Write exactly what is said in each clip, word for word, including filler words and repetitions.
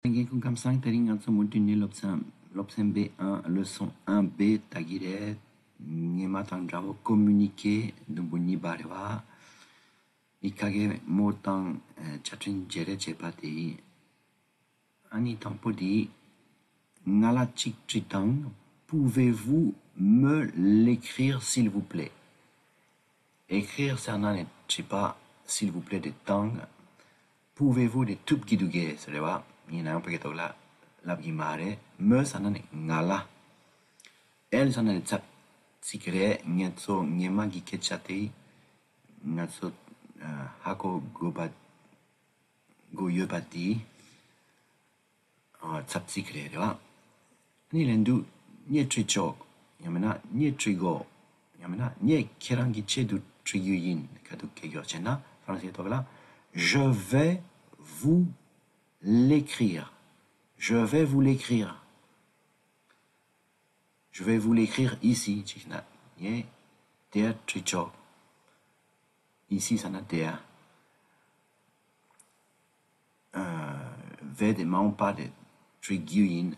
ལྷན་རྒྱས་སྐུ་ཁམས་བཟང་། དེ་རིང་ང་ཚོ་མུ་མཐུད་ནས་སློབ་ཚན་སློབ་ཚན་B un leçon un B ལྟ་གི་རེད། ངེད་མ་དང་འདྲ་བོ་communiquer དུམ་བུ་གཉིས་པ་རེད་བ། ཨི་ཁ་གེ་མོ་དང་ཨ་བཅའ་ཁྲིམས་བརྗེ་རེས་བྱས་པ་དེ་ཡིན། ཨ་ནི་དང་པོ་དེ་ང་ལ་གཅིག་དྲིས་དང་། Pouvez-vous me l'écrire, s'il vous plaît? Écrire ཟེར་ན་ནི་དྲི་བ། S'il vous plaît དེ་དང་། Pouvez-vous དེ་ཐུབ་ཀྱི་འདུག་གས་ཟེར་རེད་བ། ཡིན་ན་ཡང་བོད་སྐད་ཐོག་ལ་ལབ་ཀྱི་མ་རེད། Me ཟེར་ན་ནི་ང་ལ། Elle ཟེར་ན་ནི་ཚབ་ཚིག་རེད། ངེད་ཚོ་ངེད་མ་གི་སྐད་ཆ་དེ་ང་ཚོ་ཨ་ཧ་གོ་དགོས་པ་དགོས་ཡོད་པ་དེ། ཨ་ཚབ་ཚིག་རེད་རེད་བ། ཨ་ནི་ལན་དུ་ངས་དྲི་ཆོག་ཡང་མིན་ན་ངས་དྲི་དགོས། ཡང་མིན་ན་ངས་ཁྱེད་རང་གི་ཆེད་དུ་དྲི་རྒྱུ་ཡིན། ཁ་ཐུག་སྐད་སྒྱུར་བྱས་ན་ཧྥ་རན་སིའི་ཐོག་ལ། Je vais vous l'écrire. Je vais vous l'écrire. Je vais vous l'écrire ici. ཅིག་ན་ངས་དེར་དྲི་ཆོག Ici ཟེར་ན་དེར། ཨ་vais དེ་མ་འོངས་པ་དེ་དྲི་རྒྱུ་ཡིན།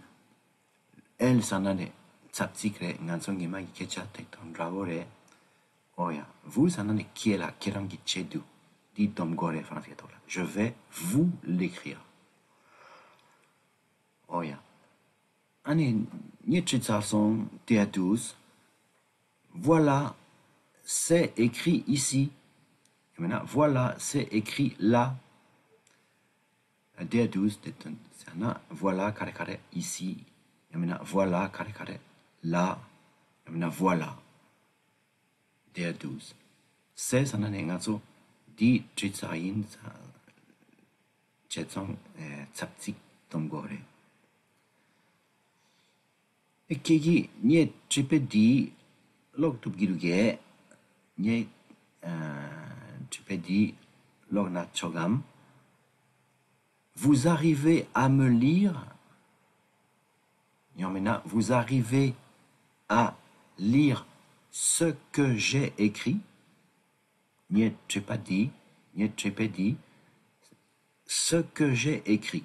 Elle ཟེར་ན་ནི་ཚབ་ཚིག་རེད། ང་ཚོ་ངེད་མ་གི་སྐད་ཆ་དེ་དང་འདྲ་བོ་རེད། ཨོ་ཡ། Vous ཟེར་ན་ནི་ཁྱེད་ལ། ཁྱེད་རང་གི་ཆེད་དུ། འདི་སྡོམ་དགོས་རེད་ཧྥ་རན་སིའི་ཐོག་ལ། Je vais vous l'écrire. ཨོ་ཡ། ཨ་ནི་ངས་དྲི་ཚར་སོང་། དེ་ཡ་དུས། Voilà, c'est écrit ici. ཡང་མིན་ན་voilà, c'est écrit là. དེ་ཡ་དུས་དེ་དོན་ཟེར་ན་voilà ག་རེ་ག་རེ་ici. ཡང་མིན་ན་voilà ག་རེ་ག་རེ་là. ཡང་མིན་ན་voilà. དེ་ཡ་དུས། C'est ཟེར་ན་ནི་ང་ཚོ་འདི་དྲི་ཚར་ཡིན་ས། བྱས་ཙང་ཨེ་ཚབ་ཚིག་སྡོམ་དགོས་རེད། ཨེ་ཁྱེད་ཀྱིས་ངའི་དྲི་དཔེ་འདི་ཀློག་ཐུབ་ཀྱི་འདུག་གས། ངའི་ཨ་དྲི་དཔེ་འདི་ཀློག་ན་ཆོག་གམ། Vous arrivez à me lire? ཡང་མིན་ན། Vous arrivez à lire ce que j'ai écrit? ངའི་དྲི་བ་འདི། ངའི་དྲི་དཔེ་འདི། Ce que j'ai écrit.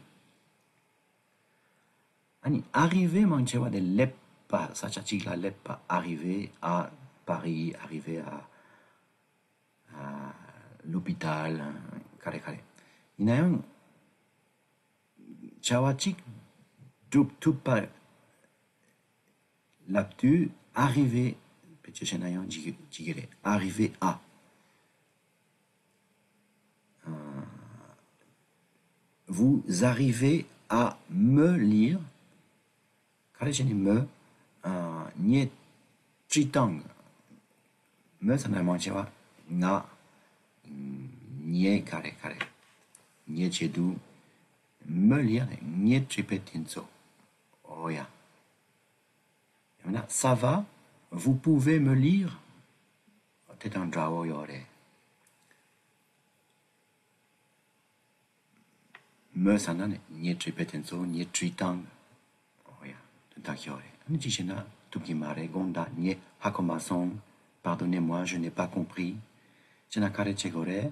ཨ་ནི་arriver མང་ཆེ་བ་དེ་སླེབས་པ། ས་ཆ་གཅིག་ལ་སླེབས་པ། Arriver à Paris, arriver à, à l'hôpital, ག་རེ་ག་རེ། ཡིན་ན་ཡང་བྱ་བ་གཅིག་སྒྲུབ་ཐུབ་པ་ལབ་དུས་arriver བེད་སྤྱོད་བྱས་ན་ཡང་འགྲིག་འགྲིག་གི་རེད། Arriver à. Vous arrivez à me lire. ག་རེ་བྱས་ནས་me། ངས་བྲིས་བཏང་། me ཟེར་ན་མང་ཆེ་བ་ང་། ངས་ག་རེ་ག་རེ། ངའི་ཆེད་དུ། me lire ངའི་དྲི་དཔེ་དེ་ཚོ། ཨོ་ཡ། ཡང་ན་ça va, vous pouvez me lire. དེ་དང་འདྲ་བོ་ཡོད་རེད། me ཟེར་ན་ནི་ངའི་དྲི་དཔེ་དེ་ཚོ་ངས་བྲིས་བཏང་། ཨོ་ཡ། དོན་དག་ཤོད་རེད། ཨ་ནི་ཅི་བྱས་ན་ཐུབ་ཀྱི་མ་རེད། དགོངས་དག་ངས་ཧ་གོ་མ་སོང་། Pardonnez-moi, je n'ai pas compris. བྱས་ན་ག་རེ་བྱེད་དགོས་རེད།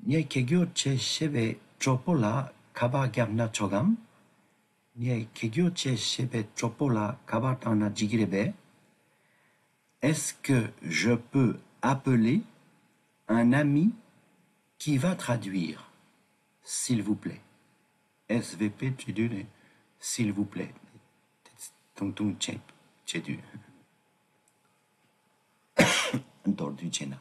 ངས་ཁྱེད་སྐྱོ་ཆེ་ཤེས་པའི་གྲོགས་པོ་ལ་ཁ་པར་བརྒྱབ་ན་ཆོག་གམ། ངས་ཁྱེད་སྐྱོ་ཆེ་ཤེས་པའི་གྲོགས་པོ་ལ་ཁ་པར་བཏང་ན་འགྲིག་གི་རེད་པས། Est-ce que je peux appeler un ami qui va traduire, s'il vous plaît? S V P བྲིས་དུས་ནས་s'il vous plaît ཐུང་ཐུང་བྱེད་བྱེད་དུས། མདོར་བསྡུས་བྱས་ན།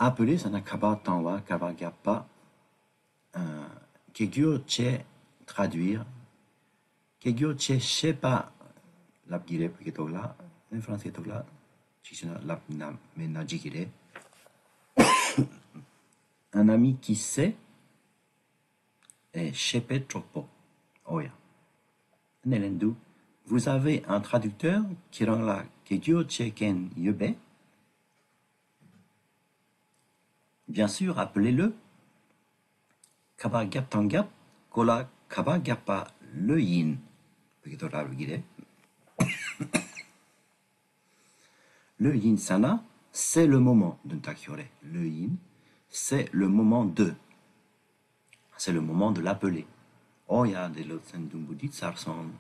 appeler ཟེར་ན་ཁ་པར་བཏང་བ། ཁ་པར་བརྒྱབ་པ། ཁྱེད་སྐྱོ་ཆེ་traduire། ཁྱེད་སྐྱོ་ཆེ་ཤེས་པ་ལབ་ཀྱི་རེད། བོད་སྐད་ཐོག་ལ། ཨ་ནི་ཧྥ་རན་སིའི་ཐོག་ལ་ཅིག་བྱས་ན་ལབ་ན་མེད་ན་འགྲིག་གི་རེད། Un ami qui sait. ཨེ་ཤེས་པའི་གྲོགས་པོ། ཨོ་ཡ། ཨ་ནི་ལན་དུ། Vous avez un traducteur? ཁྱེད་རང་ལ་ཁྱེད་སྐྱོ་ཆེ་མཁན་ཡོད་པས། Bien sûr, appelez-le. ཁ་པར་བརྒྱབ་དང་བརྒྱབ། ཁོ་ལ་ཁ་པར་བརྒྱབ་པ་ལོས་ཡིན། བོད་སྐད་ཐོག་ལ་རུ་གི་རེད། ལོས་ཡིན་ཟེར་ན་c'est le moment དོན་དག་ཤོད་རེད། ལོས་ཡིན། C'est le moment de. C'est le moment de l'appeler. ཨོ་ཡ། འདི་སློབ་ཚན་བདུན་པོ་འདི་ཚར་སོང་།